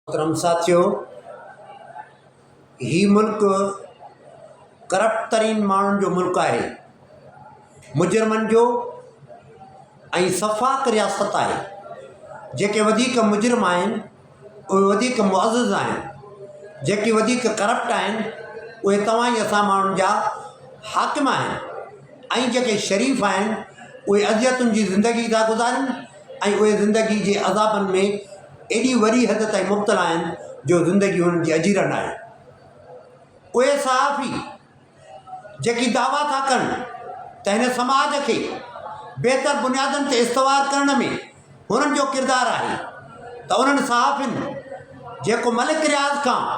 محترم ساٿيو! هي ملڪ ڪرپٽ ترين ماڻهن جو ملڪ آهي، مجرمن جو ۽ سفاڪ رياست آهي، جيڪي وڌيڪ مجرم آهن اهي وڌيڪ معزز آهن، جيڪي وڌيڪ ڪرپٽ آهن اهي توهان ۽ اسان ماڻهن جا حاڪم آهن ۽ جيڪي شريف آهن اهي اذيتن جي زندگي ٿا گذارين ۽ اهي زندگي جي عذابن ۾ ايڏي وڏي حد تائين مبتلا آهن جو زندگي انهن جي اجيرن آهي. اهي صحافي جيڪي دعويٰ ٿا ڪن ته هن سماج کي بهتر بنيادن تي استوار ڪرڻ ۾ هنن جو ڪردار آهي ته انهن صحافين جيڪو ملڪ رياض کان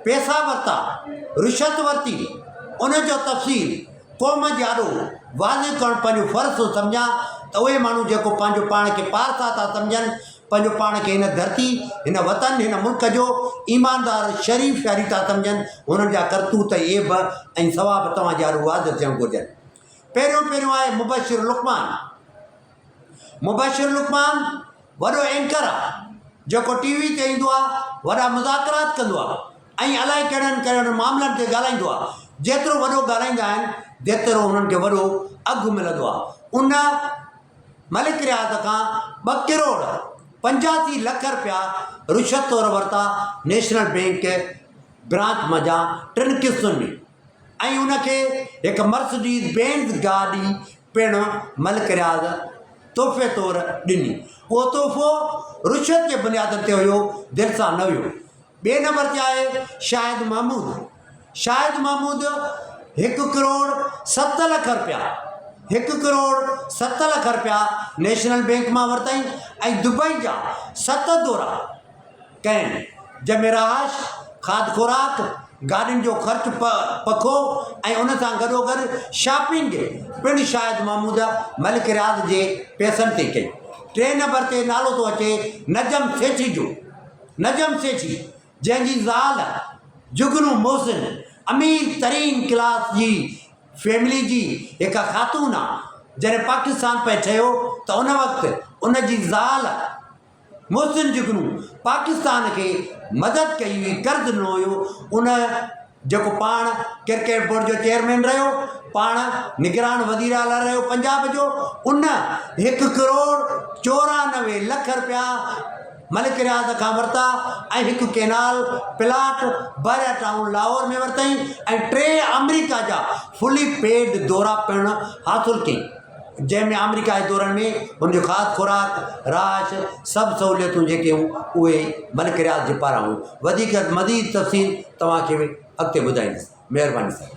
پيسا ورتا، رشوت ورتي، ان جو تفصيل قوم جي آڏو واضح ڪرڻ پنهنجو فرض ٿو سمجهان ته اهي ماڻهو جيڪو پنهنجو پاڻ کي پارسا ٿا سمجهن، پنهنجو پاڻ کي هن ڌرتي، هن وطن، هن ملڪ جو ايماندار شريف شهري ٿا سمجهن، هنن جا ڪرتوت، عيب ۽ ثواب توهان جي آڏو واضح ٿيڻ گهرجن. پهريون پهريون آهي مبشر لقمان. مبشر لقمان وڏو اينڪر آ، جيڪو ٽي وي تي ايندو آ، وڏا مذاڪرات ڪندو آ ۽ الائي ڪهڙن ڪهڙن معاملن تي ڳالهائيندو آ. جيترو وڏو ڳالهائيندا آهن، تيترو انهن کي وڏو اگهه ملندو آ. ان ملڪ رياض کان ٻه ڪروڙ 85 لک رپيا رشوت طور ورتا نيشنل بينڪ برانچ منجهان ٽن قسطن ۾. ۽ ان کي هڪ مرسڊيز بينز گاڏي پڻ ملڪ رياض تحفي طور ڏني. اهو تحفو رشوت جي بنيادن تي هيو، دل سان نه هيو. ٻئي نمبر تي آهي شاهد محمود. شاهد محمود هڪ ڪروڙ ست لک رپيا هڪ ڪروڙ ست لک رپيا نيشنل بينڪ مان ورتائين ۽ دبئي جا ست دورا ڪين، جنهن ۾ رهائش، کاڌ خوراڪ، گاڏين جو خرچ پکو ۽ ان سان گڏوگڏ شاپنگ پڻ شاهد محمود ملڪ رياض جي پئسن تي ڪئي. ٽئين نمبر تي نالو ٿو اچي نجم سيٺي جو. نجم سيٺي جنهن جي زال جگنو محسن امير ترين ڪلاس جي فيملي جي هڪ خاتون آ، جڏهن پاڪستان پئي ٺهيو ته ان وقت ان جي زال محسن جگنو پاڪستان کي مدد ڪئي هئي قرض ڏنو هيو ان جيڪو پاڻ ڪرڪيٽ بورڊ جو چيئرمين رهيو پاڻ نگران وزير اعليٰ رهيو پنجاب جو ان هڪ ڪروڙ 94 لک رپيا ملڪ رياض کان ورتا ۽ هڪ canal plot Bahria town Lahore ۾ ورتائين ۽ ٽي آمريڪا جا فلي پيڊ دورا پڻ حاصل ڪيائين. جنهن ۾ آمريڪا جي دورن ۾ هن جو کاڌ خوراڪ، رهائش سڀ سهوليتون جيڪي هيون اهي ملڪ رياض جي پاران هيون. وڌيڪ مزيد تفصيل توهان کي اڳتي ٻڌائيندس. مهرباني سائين.